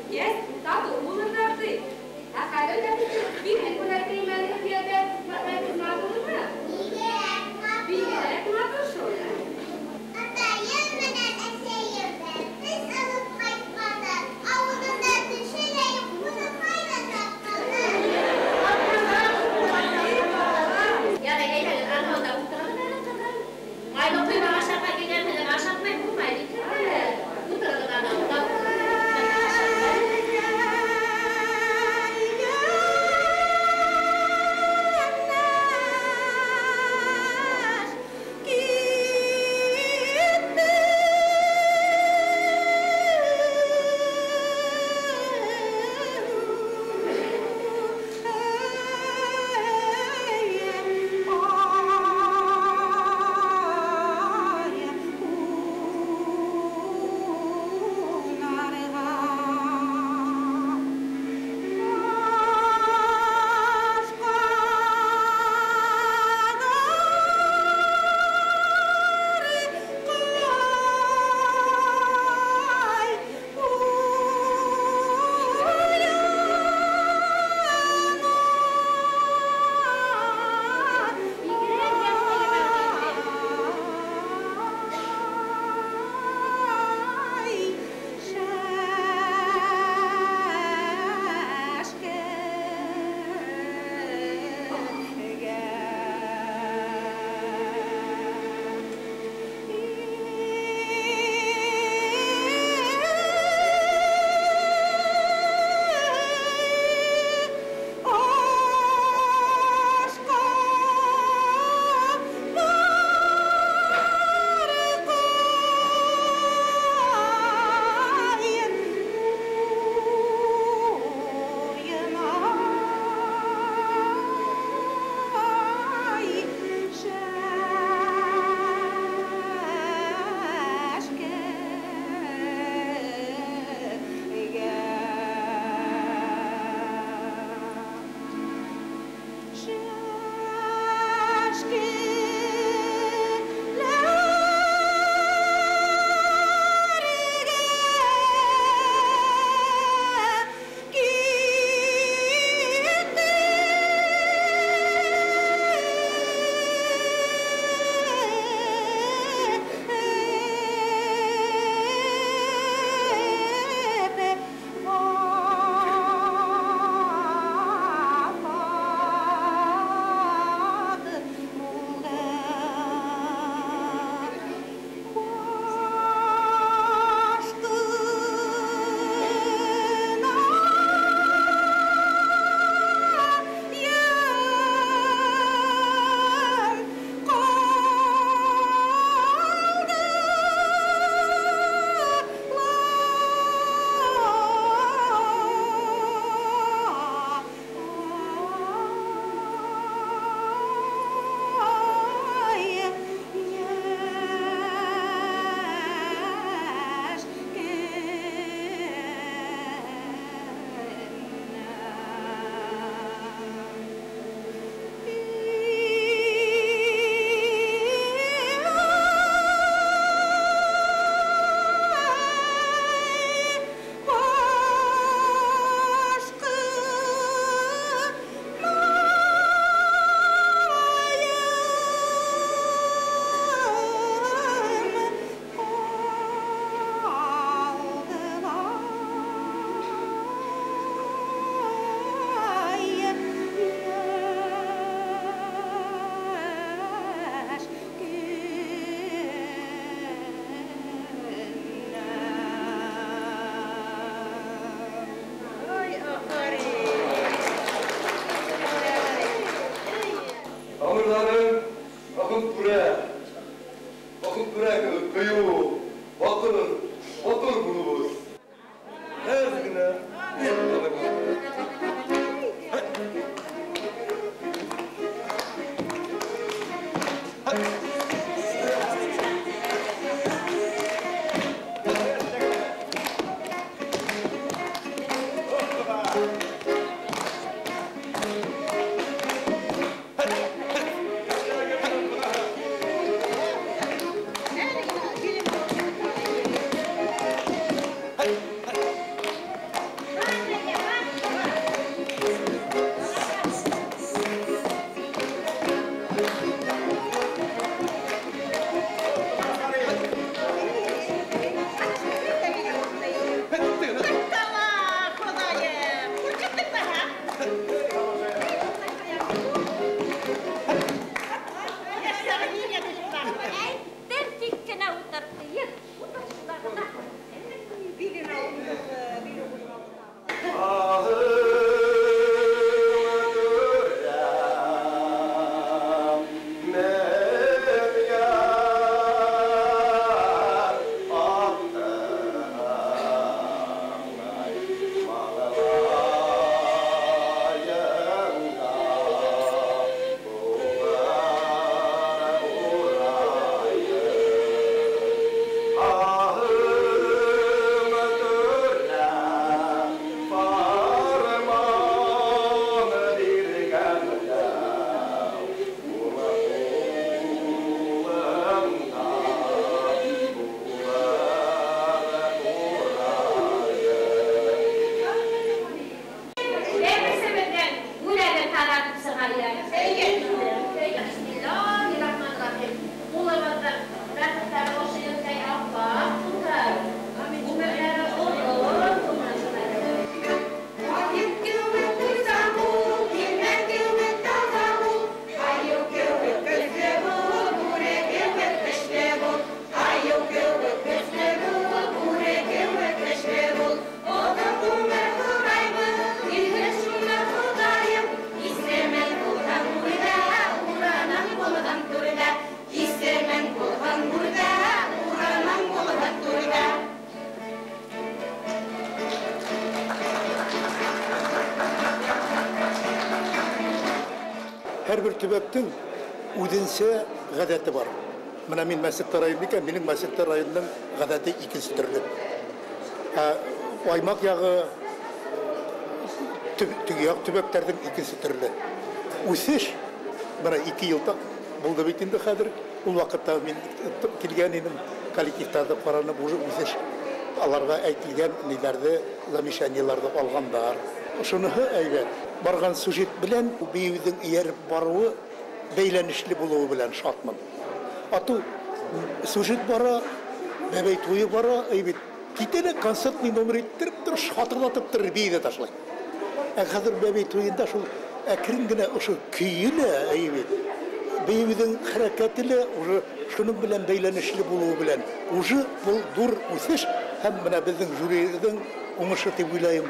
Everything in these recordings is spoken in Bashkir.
үҫкәс, татыу булырҙар, ти. Ә хәҙер ҙә беҙҙең Күләкәймәнең мәкез матурмы? Бигерәк матур. Бигерәк матур шул. Атайым менән әсәйем бәпес алып ҡайтҡандар. Ауыҙында теше лә юҡ, быны ҡайҙан тапҡандар? Ярай, әйҙәгеҙ, ана ултырығыҙ әле, ҡыҙым. Майлы ҡоймаҡ ашарға килгәнһегеҙ, ашатмай булмай бит инде. Ултырығыҙ ана унда. Һәр бер төбәктең үҙенсә ғәҙәте бар. Менә мин Мәсеттә районы икән, минең Мәсеттә районының ғәҙәте икенсе төрлө. Ә Баймаҡ яғы төньяҡ төбәктәрҙең икенсе төрлө. Үҫеш менә 2 йыл булды бит инде хәҙер. Ул ваҡытта мин килгән инем, коллективтарҙы ҡаранып, уже үҫеш аларға әйтелгән ниләрҙе, замечаниеларҙы алғандар. Шуныһы әйбәт. Барған сюжет белән бейеүҙең эйәреп барыуы бәйләнешле булыуы белән шатмын. Ату сюжет бара, бәбәй туйы бара, әйбәт. Китә лә концертный номер иттереп тор, шатырлатып тор, бейе ҙә ташлай. Ә хәҙер бәбәй туйында шул әкрен генә ошо көйө лә әйбәт. Бейеүҙең хәрәкәте лә уже шуның белән бәйләнешле булыуы белән уже был ҙур үҫеш һәм менә беҙҙең жюриҙың уңышы тип уйлайым.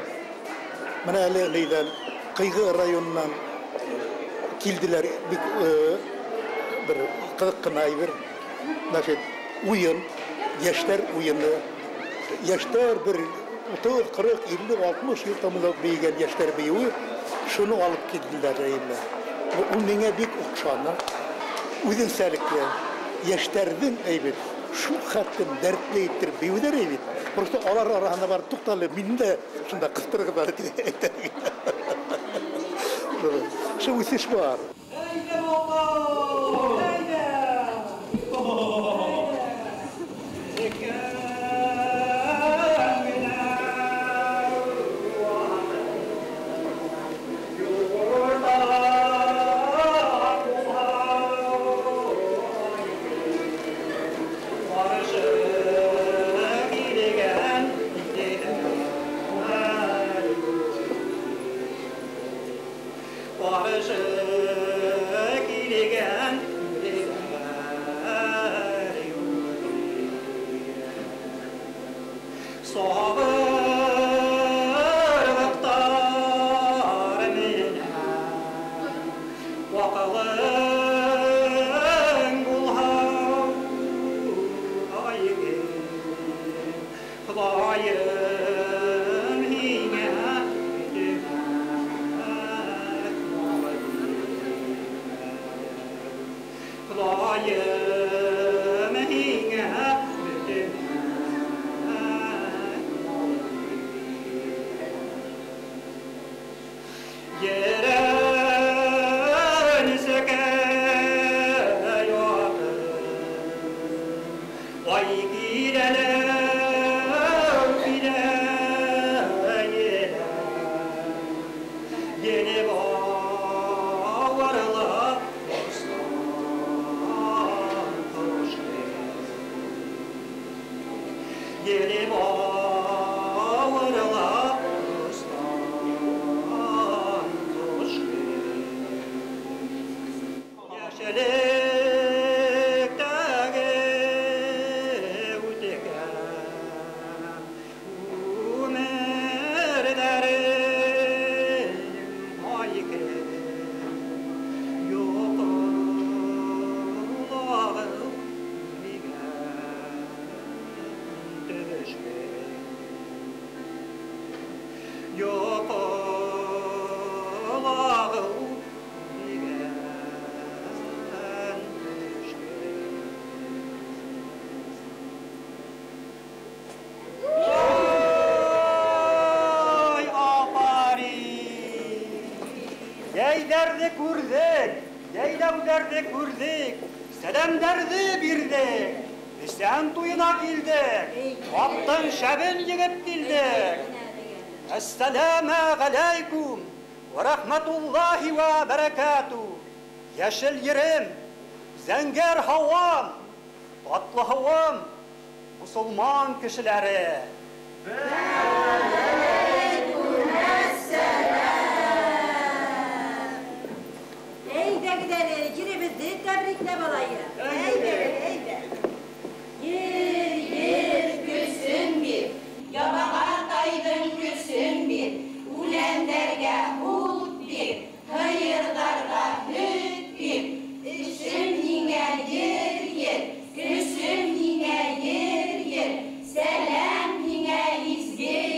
Менә әле нейҙән Ҡыйғы районынан килделәр, бик бер ҡыҙыҡ ҡына әйбер. Значит, уйын, йәштәр уйыны. Йәштәр бер 30, 40, 50, 60 йыл тамында бейегән йәштәр бейеүе, шуны алып килделәр инде. Ул миңә бик оҡшаны. Үҙенсәлекле йәштәрҙең әйбәт, шул хәтлем дәртле иттереп бейеүҙәр әйбәт. Просто алар араһында барып туҡталып, мине дә шунда ҡыҫтырығыҙ әле тип әйтә. Шул үҫеш бар. Әйҙә, балалар, әйҙә. Йәйҙәрҙе күрҙек, йәйләүҙәрҙе күрҙек, сәләмдәрҙе бирҙек, бесән туйына килдек, аттың шәбен егеп килдек. Әссәләмә ғәләйкүм вә рәхмәтуллаһи вә бәрәкәтү. Йәшел ерем, зәңгәр һауам, татлы һауам, мосолман кешеләре. Еребеҙҙе тәбрикләп алайыҡ. Әйҙә, әйҙә. Ер, ер, көсөн бир, ябаға тайҙың көсөн бир, үләндәргә ут бир, һыйырҙарға һөт бир. Эшем һиңә ер, ер, көсөм һиңә ер, ер, сәләм һиңә изге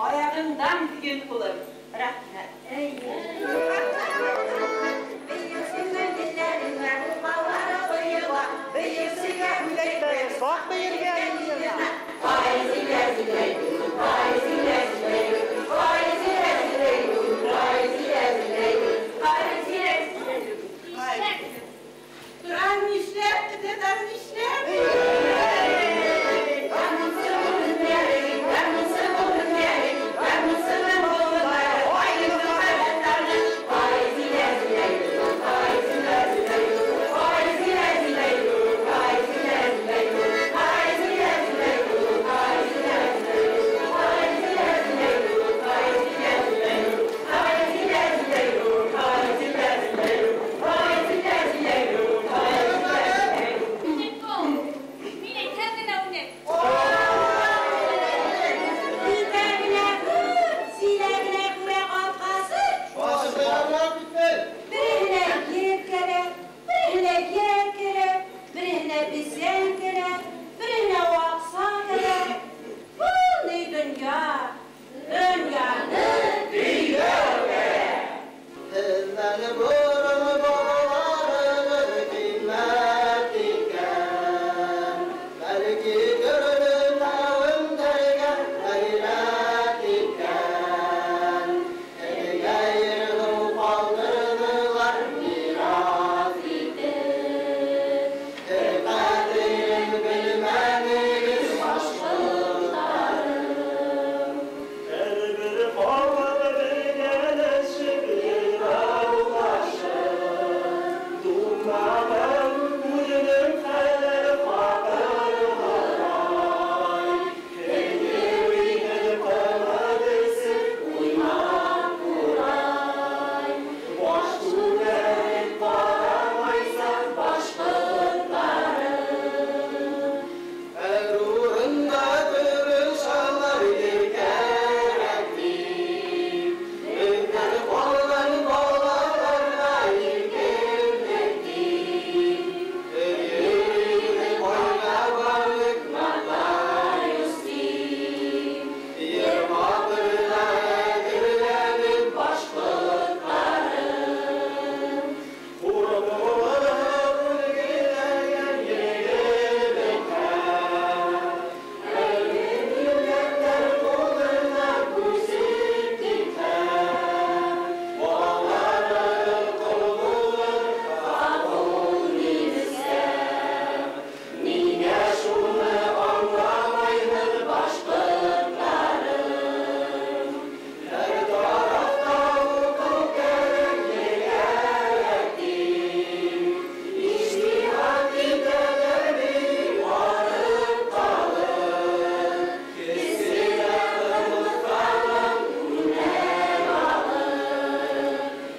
Аяғыңдан һөйөн, улым. Рәхмәт. Саҡ бейергә йыйына. Торан нишләп, тетәләр нишләп? Мин әйтһәм генә уны. Итәгенә күр, силәгенә күрә ҡапҡасы. Береһенә еп кәрәк, береһенә йәк кәрәк, береһенә бесән кәрәк, береһенә аҡса кәрәк. Был ни донъя? Донъяны көйләү кәрәк. Һеҙҙән борон бабаларыбыҙ ҡиммәт иткән, бәлки төрлө ҡәүемдәргә ғәйрәт иткән. Беҙгә ер-һыу ҡалдырҙылар мираҫ итеп. Бер ҡәҙерен белмәнегеҙ башҡорттарым. Һәр бер ҡауым бергәләшеп йыйнаулашып, Думаған үҙенең хәләл хаҡын Көнө ҡымыҙ эсеп уйнап ҡурай. Баш күтәреп ҡарамайса башҡорттарым. Һәр урында тырышалар ер кәрәк тип. Беҙҙән ҡалған балаларға иркенлек тип. Беҙ йөрөйбөҙ ҡайҙа барлыҡ нотариус тип. Ер батырға әҙерләнеп башҡорттарым. Ҡурҡыуҙар үлгеләгән егет бөтә. Әле милләттәр ҡулына күсеп китә. Балалары ҡол булыр ҡабул нимескә. Ниңә шуны аңламайһың башҡорттарым? Һәр тарафта уҡыу кәрәк, ер кәрәк тип. Ижтиһат итәләр бик арып ҡалып. Кескенә ҡырмыҫҡанан үрнәк алып.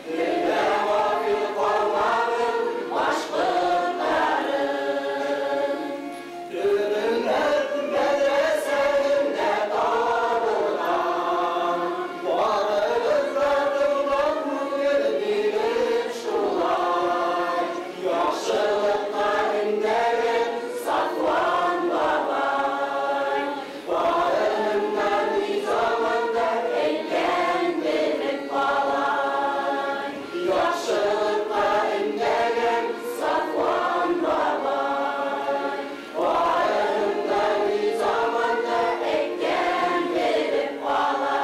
Телдә ғафил ҡалмаһын башҡорттарым. Төбөндә мәҙрәсәһендә табылған. Барығыҙ ҙа тыңлап күңел биреп шулай. Яҡшылыҡҡа өндәгән Сафуан бабай. Барыһын да ни заманда әйткән белеп ҡалай. Яҡшылыҡҡа өндәгән Сафуан бабай. Барыһын да ни заманда әйткән белеп ҡалай.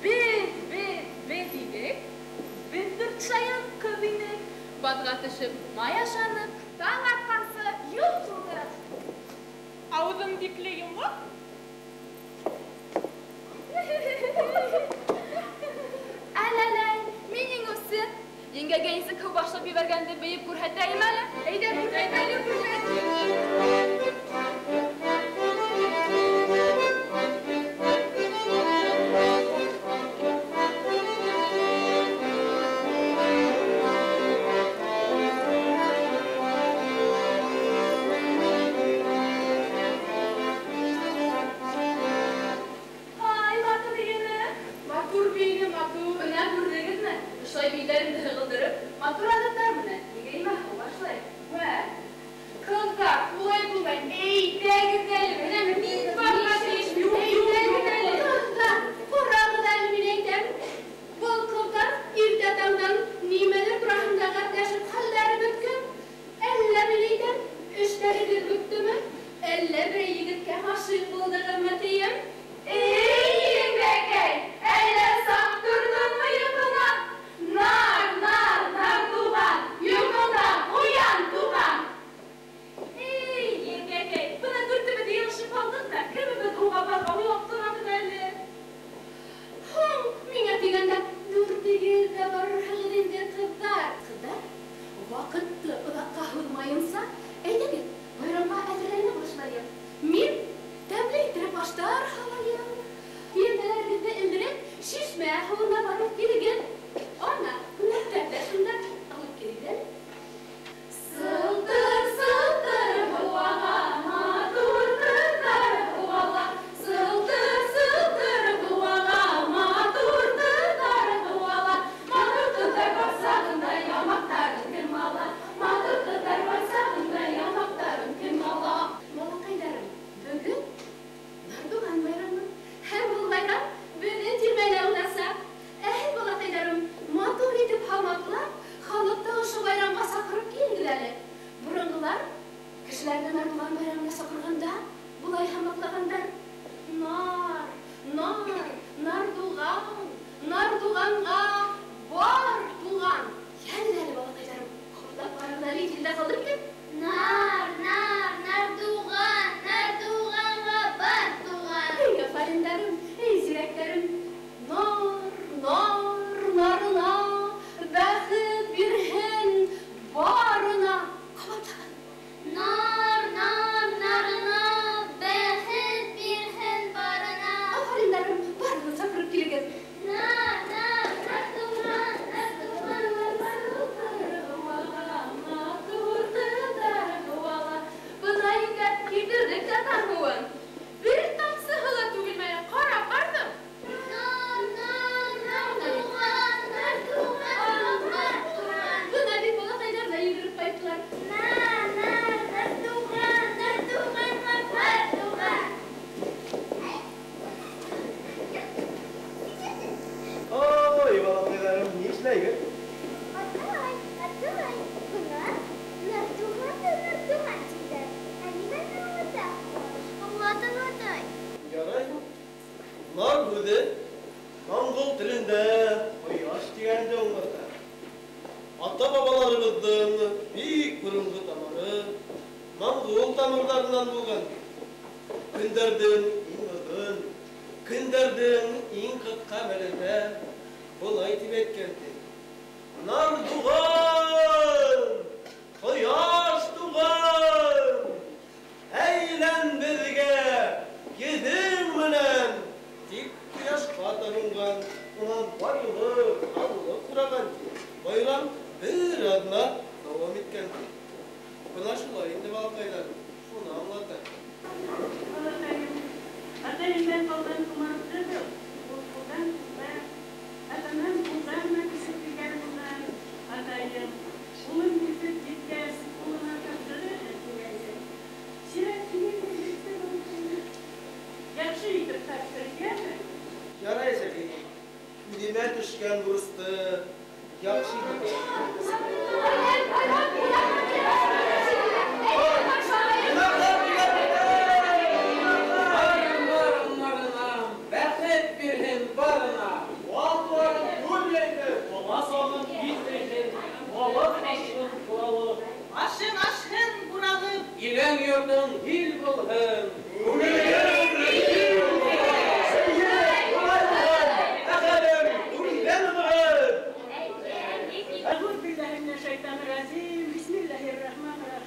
Беҙ, беҙ, беҙ инек. Беҙ дүрт шаян ҡыҙ инек. Баҙға төшөп май ашаныҡ, таң атҡансы юл ҡыуҙыҡ. Ауыҙың бикле йомғаҡ. Әләләй, мин еңеүсе. Еңгәгә нисек һыу башлап ебәргәнде бейеп күрһәтәйем әле. Әйҙә, күрһәт әле, күрһәт. ҡыҙҙар. Ҡыҙҙар, ваҡытты оҙаҡҡа һуҙмайынса, әйҙәгеҙ, байрамға әҙерләнә башлайыҡ. Мин тәмле иттереп аштар һалайым. Көйәнтәләрегеҙҙе элдереп, шишмә һыуына барып килегеҙ. Ана, күлмәктәр ҙә шунда алып килегеҙ әле. Сылтыр-сылтыр һыуаға, матур ҡыҙҙар һыуала. Сылтыр-сылтыр һыуаға, матур ҡыҙҙар һыуала. Матур ҡыҙҙар бар сағында ямаҡтарын кем ала? Матур ҡыҙҙар бар сағында ямаҡтарын кем ала? Балаҡайҙарым, бөгөн Нардуған байрамы. Һәм был байрам беҙҙең тирмәлә уҙасаҡ. Әй, балаҡайҙарым, матур итеп һамаҡлап, халыҡты ошо байрамға саҡырып килегеҙ әле. Боронғолар кешеләрҙе Нардуған байрамына саҡырғанда былай һамаҡлағандар: Нар, нар, нардуған, нардуғанға бар туған. Йәгеҙ әле, балаҡайҙарым, ҡабатлап ҡарағыҙ әле, иҫегеҙҙә ҡалды микән? Нар, нар, нардуған, нардуғанға бар туған. Эй, афариндарым, эй, зирәктәрем. Нар, нар, нарына, бәхет бирһен барына. Ҡабатлағыҙ. Нар, нар, нарына, бәхет бирһен барына. Афариндарым, барығыҙ саҡырып килегеҙ. Нар, нар, нардуған, нардуғанға бар Матур ҡыҙҙар һыуала. Бына еңгә, килтерҙек тә таң һыуын. Бер тамсыһы ла түгелмәне, ҡарап барҙым. Нар, нар, нардуған, нардуғанға бар туған. Бына бит балаҡайҙар ҙа йүгереп ҡайттылар. Нар, нар, нардуған, нардуғанға бар туған. Ой, балаҡайҙарым, ни эшләйһегеҙ? Атай, атай, бына нардуған да нардуған тиҙәр. Ә нимәне аңлата? Аңлатың, атай. Ярай. Нар һүҙе монгол телендә ҡояш тигәнде аңлата. Ата-бабаларыбыҙҙың бик боронғо тамыры монгол тамырҙарынан булған. Көндәрҙең иң оҙон, көндәрҙең иң ҡыҫҡа мәлендә былай тип әйткән ти: Нардуған, ҡояш туған, әйлән беҙгә йөҙөң менән, тип ҡояшҡа табынған, унан байлыҡ, һаулыҡ һораған ти. Байрам бер аҙна дауам иткән ти. Бына шулай инде, балаҡайҙар, шуны аңлата. Балаҡайым, атайымдан ҡалған ҡомартҡы был. Ул ҡулдан ҡулға, атанан ҡулдан ғына күсеп килгән булған. Атайым, улым үҫеп еткәс, ҡулыңа тапшырырһың тигәйне. Сират һинең дә етте, балаҡайым. Яҡшы итеп тапшыр, йәме? Ярай, әсәкәйем, үҙемә төшкән бурысты яҡшы итеп Бәхет бирһен барына. Малдарын күлмәйҙе, бала сағын китмәйҙе, балыҡ ашын буралып. Ашың ашһын буралып. Илең йортоң ил булһын. Күңелең ил булһын. Улай булған, әхәлем, түрҙән уҙған. Әғүҙ билләһи минәш-шайтанир-ражим. Бисмиллаһир-рахманир-рахим.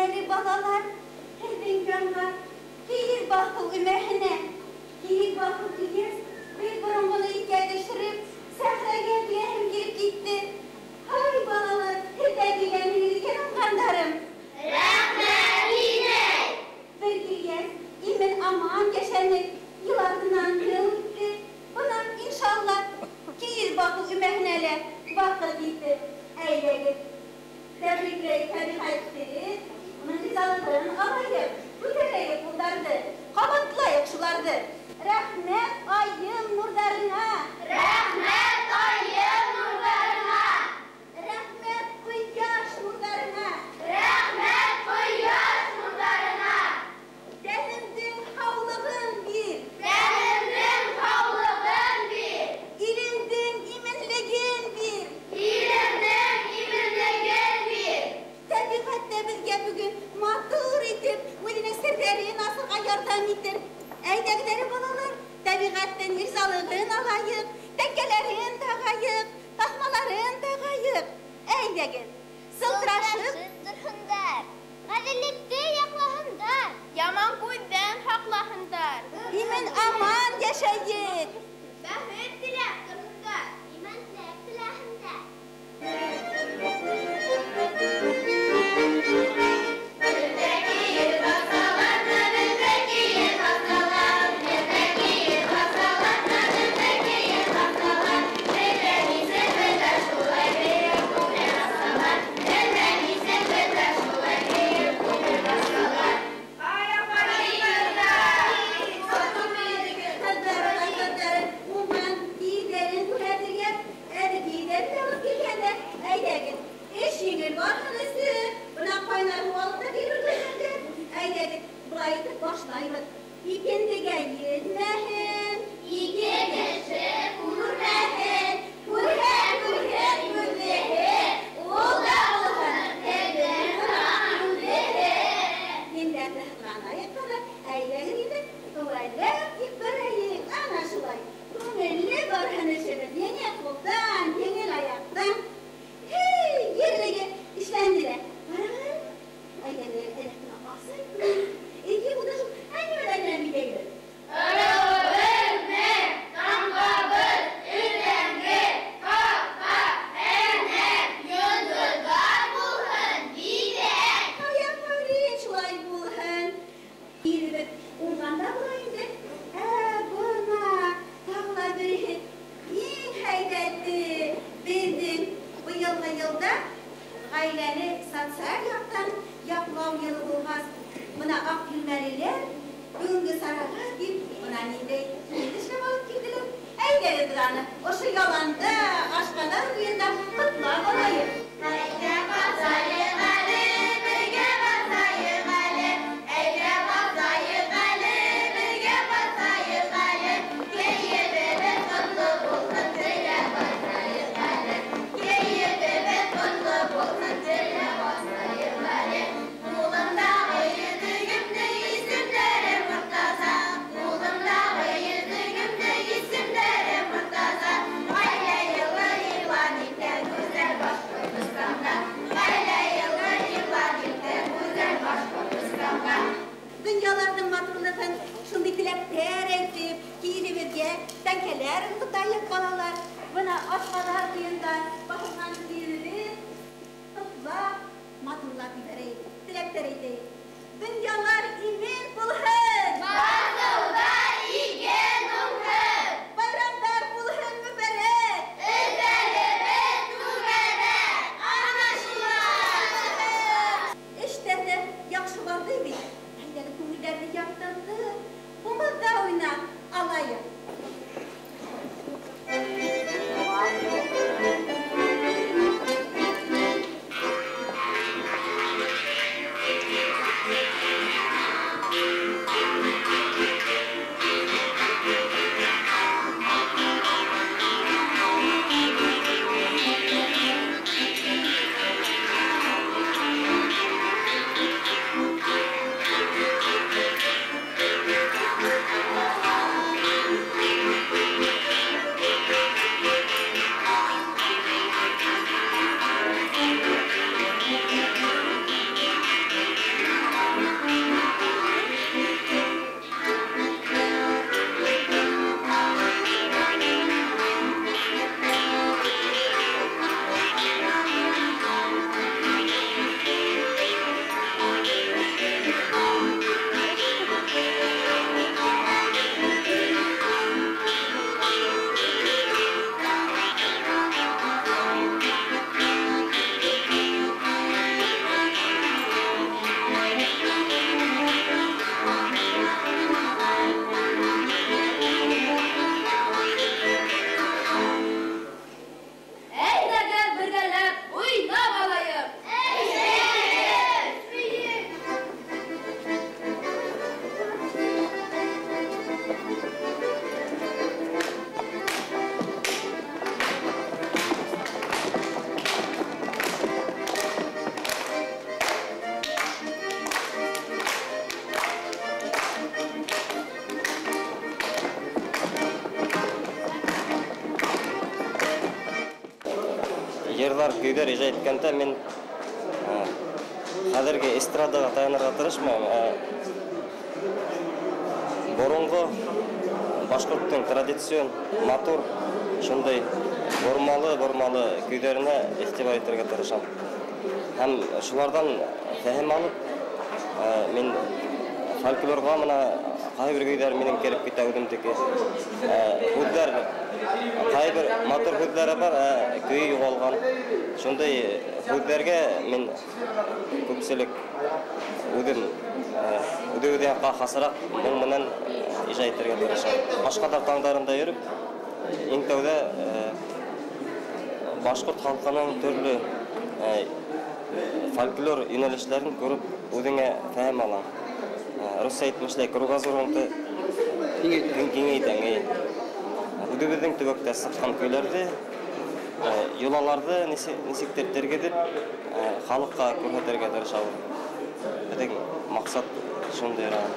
әле, балалар, һеҙҙең янға, кейеҙ баҫыу өмәһенә. Кейеҙ баҫыу тигәс, бер боронғоно иҫкә төшөрөп, сәхрәгә киләһем килеп китте. Һай, балалар, һеҙ ҙә килгәнһегеҙ икән, уңғандарым. Рәхмәт, инәй! Бер килгәс, имен-аман йәшәнек, йыл артынан йыл үтте. Бына, иншалла, кейеҙ баҫыу өмәһенә лә ваҡыт етте. Әйҙәгеҙ, тәбрикләйек тәбиғәтте, уның ризалығын алайыҡ, күтәрәйек ҡулдарҙы, ҡабатлайыҡ шуларҙы. Рәхмәт айым нурҙарыңа! Рәхмәт айым нурҙарыңа! Рәхмәт ҡояш нурҙарыңа! Рәхмәт ҡояш нурҙарыңа! Тәнемдең һаулығын бир! Тәнемдең һаулығын бир! Илемдең именлеген бир! Илемдең именлеген бир! Тәбиғәт тә беҙгә бөгөн матур итеп үҙенең серҙәрен асырға ярҙам итер. Әйҙәгеҙ әле, балалар, тәбиғәттең ризалығын алайыҡ, тәңкәләрен тағайыҡ, таҫмаларын тағайыҡ. Әйҙәгеҙ, сылтырашып торһондар, ғәҙеллекте яҡлаһындар, яман күҙҙән һаҡлаһындар. Имен-аман йәшәйек. Бәхет теләп торһондар, имәнлек теләһендәр. Ҡыҙҙары, уңған кейемдәрен күрһәтергә, әле кейемдәрен дә алып килгәндәр. Әйҙәгеҙ, эш еңел барһын өсөн, бына ҡайнар һыу алып та килергә. Әйҙәгеҙ, былай итеп башлайбыҙ. Икендегә етмәһен, ике кеше күрмәһен, күрһә күрһен күҙлеһе, ул да булһын һеҙҙең һымаҡ йүнлеһе. Ендәрҙе һыҙғанайыҡ ҡына, әйҙәгеҙ инде, әүәләп тип барайыҡ. Ана шулай, күңелле барһын эшебеҙ, еңел ҡулдан, еңел аяҡтан. Һей, ерлеге эшләнде лә. Ҡарағыҙ, әйҙәгеҙ, эләккенә асайыҡ. Эйе, унда шул әңгәмәләр менән биҙәйбеҙ. Ырыуыбыҙ мең, тамғабыҙ өрәңге, ҡапҡа, әнә, йондоҙҙар булһын биҙәк. Ай, афарин, шулай булһын. Иребеҙ уңғанда була инде. Ә, бына, тағы ла береһе иң һәйбәте беҙҙең быйылғы йылда ғаиләне социаль яҡтан яҡлау йылы булғас, бына аҡ килмәлеләр бөгөнгө сараға тип бына ниндәй киң эшләп алып килделәр. Әйҙәгеҙ беҙ аны ошо яланда, Ашҡаҙар буйында ҡотлап алайыҡ. Әйҙә баҫайыҡ әле, бергә баҫайыҡ әле, әйҙә баҫайыҡ әле, бергә баҫайыҡ әле, кейемебеҙ ҡотло булһын, теләп баҫайыҡ әле, кейемебеҙ ҡотло булһын, теләп баҫайыҡ әле. Ҡулымдағы йөҙөгөмдө исемдәре Мортаза, ҡулымдағы йөҙөгөмдө исемдәре Мортаза, ғаилә йылы иғлан итә гүзәл Башҡортостанда, ғаилә йылы иғлан итә гүзәл Башҡортостанда. Донъяларҙың матурлығын шундай теләктәр әйтеп, кейемебеҙгә тәңкәләр ырғытайыҡ, балалар. Бына Ашҡаҙар буйында баҫылған кейемебеҙ ҡотлап, матурлап ебәрәйек, теләктәр әйтәйек. Донъялар имен булһын! Баҫыуҙа иген уңһын! Байрамдар булһын мөбәрәк! Өҫтәлебеҙ түгәрәк! Ана шулай! Эштәр ҙә яҡшы барҙы бит. Әйҙәгеҙ, күңелдәрҙе яҡтыртып, ҡумыҙҙа уйнап алайыҡ. Thank you. Җырлар, көйләр иҗат иткәндә мин хәзерге эстрадаға таянырға тырышмайым. Борынғы башҡорттың традицион, матур, шундай бормалы-бормалы көйҙәренә иғтибар итергә тырышам. Һәм шуларҙан фәһем алып, мин фольклорға мына ҡайһы бер көйҙәр минең кереп китә үҙемдеке. Һүҙҙәр, ҡайһы бер матур һүҙҙәре бар, көйө юғалған. Шундай һүҙҙәргә мин күпселек үҙем үҙебеҙгә хасыраҡ моң менән ижад итергә тырышам. Башҡалар таңдарында йөрөп, иң тәүҙә башҡорт халҡының төрлө фольклор йүнәлештәрен күреп, үҙеңә фәһем алам. Русса әйтмешләй, кругозорыңды киңәйтәң. Үҙебеҙҙең төбәктә сыҡҡан көйләрҙе, йолаларҙы нисектер тергеҙеп, халыҡҡа күрһәтергә тырышабыҙ. Беҙҙең маҡсат шундайыраҡ.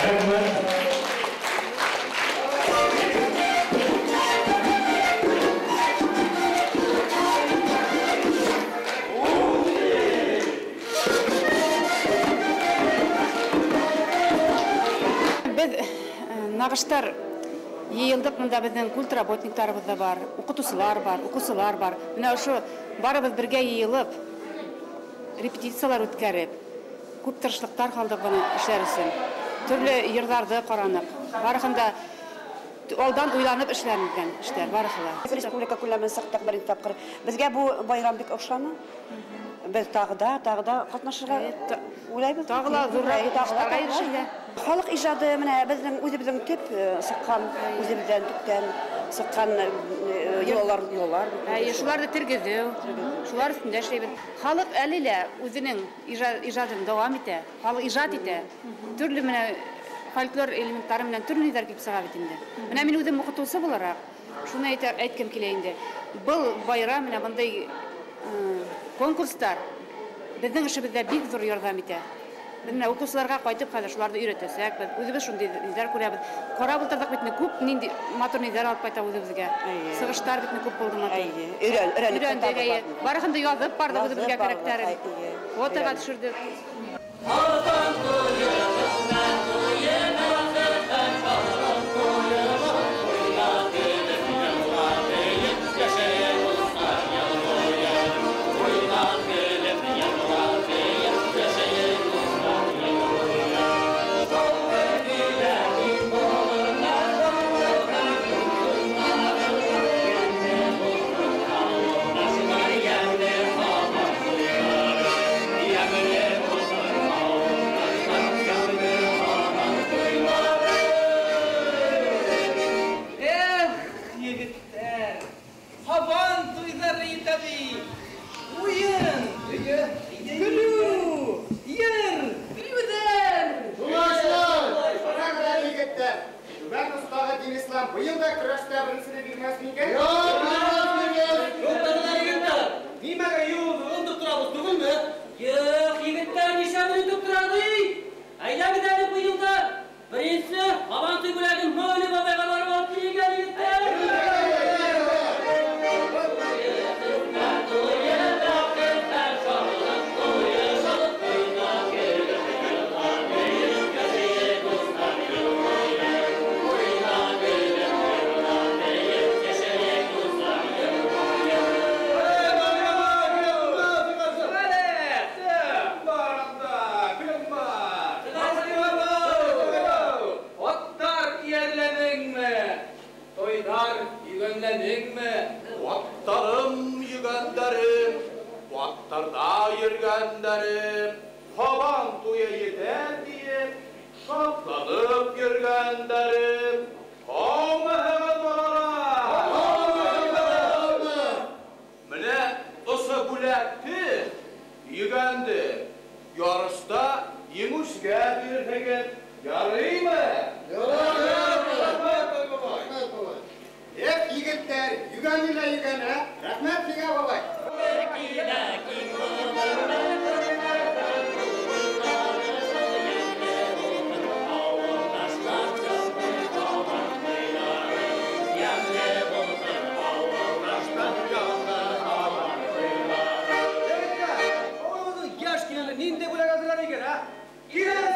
Рәхмәт. Беҙ нағыштар йыйылдыҡ, бында беҙҙең культ работниктарыбыҙ ҙа бар, уҡытыусылар бар, уҡыусылар бар. Бына ошо барыбыҙ бергә йыйылып, репетициялар үткәреп, күп тырышлыҡтар һалдыҡ быны эшләр өсөн. Төрлө йырҙарҙы ҡараныҡ. Барыһын да алдан уйланып эшләнгән эштәр барыһы ла. Республика күләмен сыҡтыҡ беренсе тапҡыр. Беҙгә бу байрам бик оҡшаны. Беҙ тағы да ҡатнашырға уйлайбыҙ. Тағы ла ҙурыраҡ уңыштарға ирешергә. Халыҡ ижады менә беҙҙең үҙебеҙҙең төп сыҡҡан, үҙебеҙҙән төптән сыҡҡан йолалар. Әйе, шуларҙы тергеҙеү, шулар өҫтөндә эшләйбеҙ. Халыҡ әле лә үҙенең ижадын дауам итә, халыҡ ижад итә. Төрлө менә фольклор элементтары менән төрлө ниҙәр килеп сыға бит инде. Менә мин үҙем уҡытыусы булараҡ, шуны әйткем килә инде. Был байрам менә бындай конкурстар беҙҙең эшебеҙҙә бик ҙур ярҙам итә. Беҙ менә уҡыусыларға ҡайтып хәҙер шуларҙы өйрәтәсәк, беҙ үҙебеҙ шундай ниҙәр күрәбеҙ. Ҡарап ултырҙыҡ бит инде, күп нинди матур ниҙәр алып ҡайта үҙебеҙгә. Сығыштар бит инде күп булды матур. Өйрәнеп Өйрәндек, әйе. Барыһын да яҙып барҙыҡ үҙебеҙгә кәрәктәрен. Фотоға төшөрҙөк. Быйыл да көрәштә беренсене бирмәҫ микән? Юҡ, бирмәҫ, бирмәҫ. Нимәгә юлыбыҙҙы онотоп торабыҙ түгелме? Юҡ, егеттәр, нишләп онотоп тора ни? Әйҙәгеҙ әле быйыл да беренсе Һабантуй бүләген Мәүли бабайға барып алып килик әле, егеттәр. Аттарда йөргәндәрем, һабан туйы етә тиеп, шатланып йөргәндәрем. Һаумыһығыҙ, балалар? Менә ошо бүләкте йөгәнде ярышта еңеүсегә бирерһегеҙ. Ярыймы? Ярай, бабай. Эх, егеттәр, йөгәне лә йөгән, ә? Рәхмәт һиңә, бабай. Ниндәй бүләк әҙерләр икән, ә? Килегеҙ,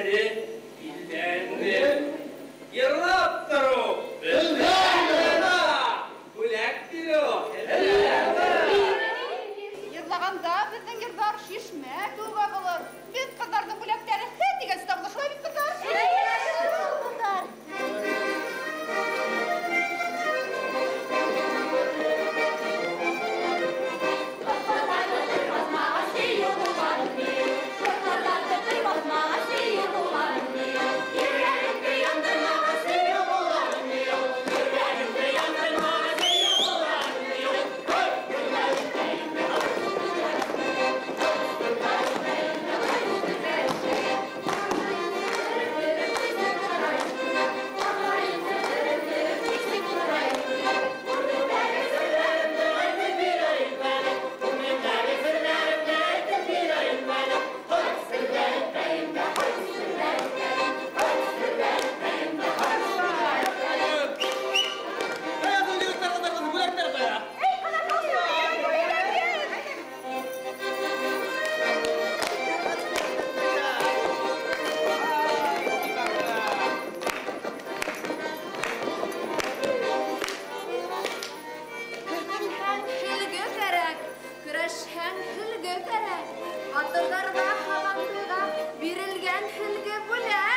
бүләктәре илдән. Йырлап тороу беҙҙән. Бүләк биреү һеҙҙән. Йырлағанда беҙҙең йырҙар шишмә кеүек ағылыр. Беҙ ҡыҙҙарҙың бүләктәре һе тигәнсе табыла, шулай бит, ҡыҙҙар? Ҡыҙҙар. Көрәшһәң һөлгө кәрәк, батырҙарға һабантуйға бирелгән һөлгө бүләк.